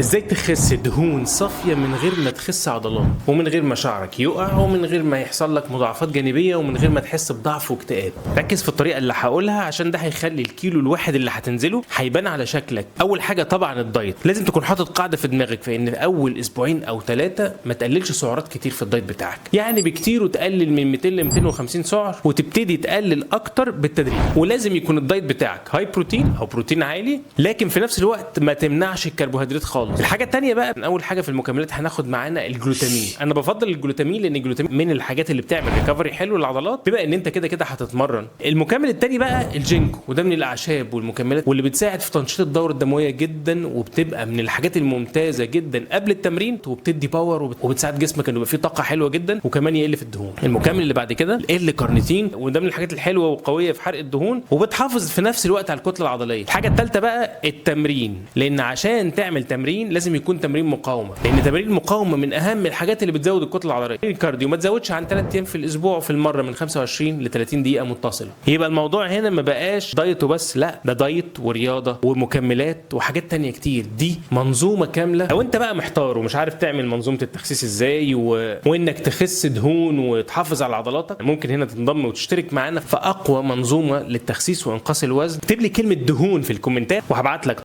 ازاي تخس دهون صافية من غير ما تخس عضلات، ومن غير ما شعرك يقع، ومن غير ما يحصل لك مضاعفات جانبيه، ومن غير ما تحس بضعف واكتئاب. ركز في الطريقة اللي هقولها عشان ده هيخلي الكيلو الواحد اللي هتنزله هيبان على شكلك. اول حاجة طبعا ال diet، لازم تكون حاطط قاعدة في دماغك في ان في اول اسبوعين او 3 ما تقللش سعرات كتير في ال diet بتاعك، يعني بكتير وتقلل من 200 ل 250 سعر، وتبتدي تقلل اكتر بالتدريج. ولازم يكون ال diet بتاعك high protein او بروتين عالي، لكن في نفس الوقت ما تمنعش الكربوهيدرات خالص. الحاجة الثانية بقى، من اول حاجة في المكملات هناخد معانا الجلوتامين. انا بفضل الجلوتامين لان الجلوتامين من الحاجات اللي بتعمل recovery حلو للعضلات، بما ان انت كده كده هتتمرن. المكمل الثاني بقى الجينكو، وده من الاعشاب والمكملات واللي بتساعد في تنشيط الدورة الدموية جدا، وبتبقى من الحاجات الممتازة جدا قبل التمرين، وبتدي power وبتساعد جسمك انه يبقى فيه طاقة حلوة جدا، وكمان يقل في الدهون. المكمل اللي بعد كده L-carnitine، وده من الحاجات الحلوة والقويه في حرق الدهون، وبتحافظ في نفس الوقت على الكتلة العضلية. الحاجة الثالثة بقى التمرين، لان عشان تعمل تمرين لازم يكون تمرين مقاومة، لان تمرين المقاومة من اهم الحاجات اللي بتزود الكتلة العضلية. ال cardio ما تزودش عن 3 ايام في الاسبوع، في المرة من 25 ل 30 دقيقة متصلة. يبقى الموضوع هنا ما بقاش diet وبس، لا ده diet ورياضة ومكملات وحاجات تانية كتير، دي منظومة كاملة. لو انت بقى محتار ومش عارف تعمل منظومة التخسيس ازاي وانك تخس دهون وتحافظ على عضلاتك، ممكن هنا تنضم وتشترك معانا في اقوى منظومة للتخسيس وانقاص الوزن. اكتب لي كلمة دهون في الكومنتات وهبعت لك